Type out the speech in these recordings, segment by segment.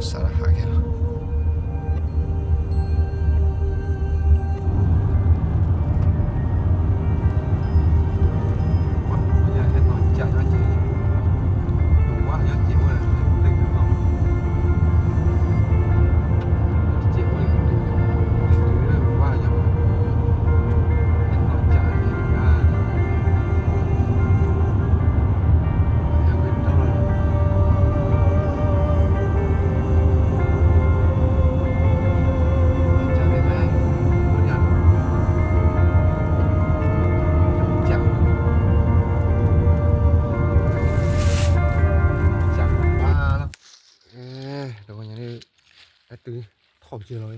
စးထီၣ်ဟးက့ၤလီၤ. တဂီၤညါန့ၣ် အတုၤထီၣ်ကစၢၢ်လီၤဝဲ,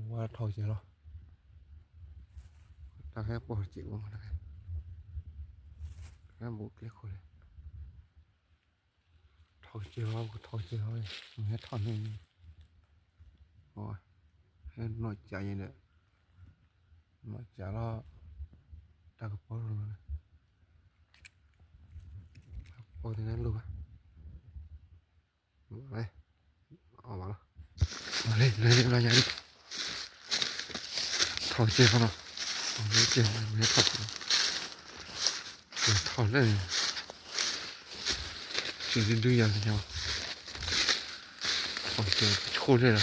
ဝါထီၣ်ကစၢၢ်လီၤ, တၢ်ဟဲပိာ်စ့ၢ်ကီးမး, တၢ်ဟဲ, ဟဲဘူးကျဲခိၣ်လဲၣ်, ထီၣ်ကစၢၢ်လီၤ, ထီၣ်ကစၢၢ်လီၤဝဲ, မ့ၢ်ဟဲထီၣ်န့ၣ်, ဟဲနီၢ်ကးယဲဒီး, နီၢ်ကးလီၤ, တၢ်ကပီၤလီၤ, ပီၤသ့ၣ်န့ၣ်လိၣ်ဘၣ် အီၣ်ဘၣ်လီၤ, လၢညါန့ၣ်, ထီၣ်ကစၢၢ်လီၤ, ထီၣ်ကစၢၢ်, ထီၣ်လၢ, စံးဒုဒုယၤသ့ၣ်ညါ, ထီၣ်ကစၢၢ်ဆိၣ်လဲၣ်လီၤ,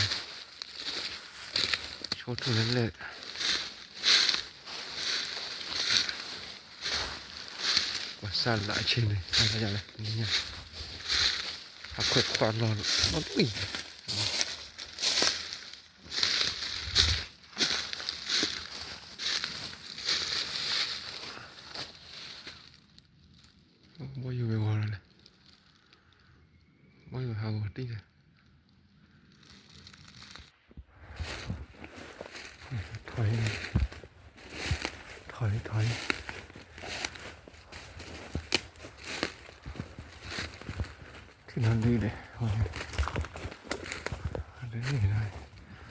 ဆိၣ်ထူၣ်လၢလဲၣ် ပှၤစၢ်လၢအဆ့န့ၣ်, ဟးခွဲးခွါလီၤ, လီၤတံၢ်, ဘီယိၤဝဲဂီၤလီၤလဲၣ်, ဘီယိၤဟးဂီၤတံၢ်လဲၣ်. ထီၣ်အံၤ, ထီၣ်အံၤ, ထီၣ်အံၤ, ထံၣ်နီၣ်ဒုဒဲး, ဒ်န့ၣ်,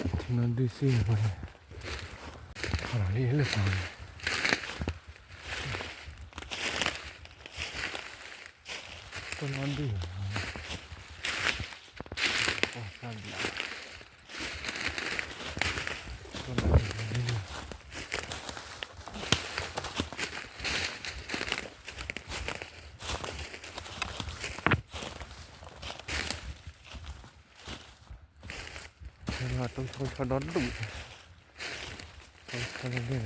ထံၣ်နီၣ်ဒုစ့ၢ်ကီး, ထီၣ်လီၤလံလၢပှၤန့ၣ်, တနီၣ်ဒု, ပှၤစၢ်ဘျး, တနီၣ်ဒု, တၢ်တိၢ်ဆိဆီဒီဒူၣ်, ဆီဆီလၢန့ၣ်,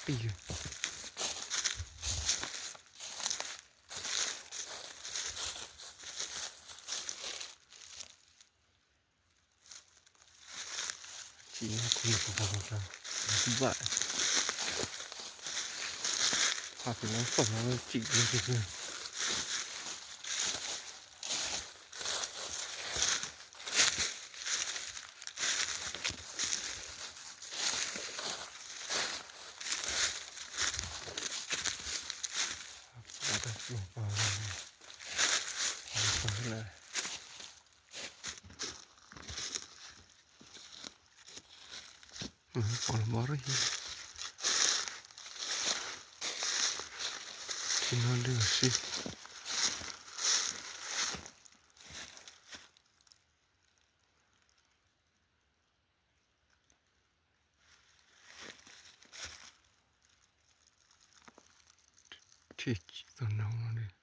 ပံၢ်လၢ စံးန့ၣ်ခူပပပပ ဘၣ် ဖးဖဲလၢသီၣ်ညါလၢစံးန့ၣ် ပှၤတၢ်ကျိၤပၤလၢ ပှၤလၢ ပှၤလၢဘီရၣ်ဟံၣ် ထံနီၤဒုးစံ ထံၣ်သနၤလီၤန့ၣ်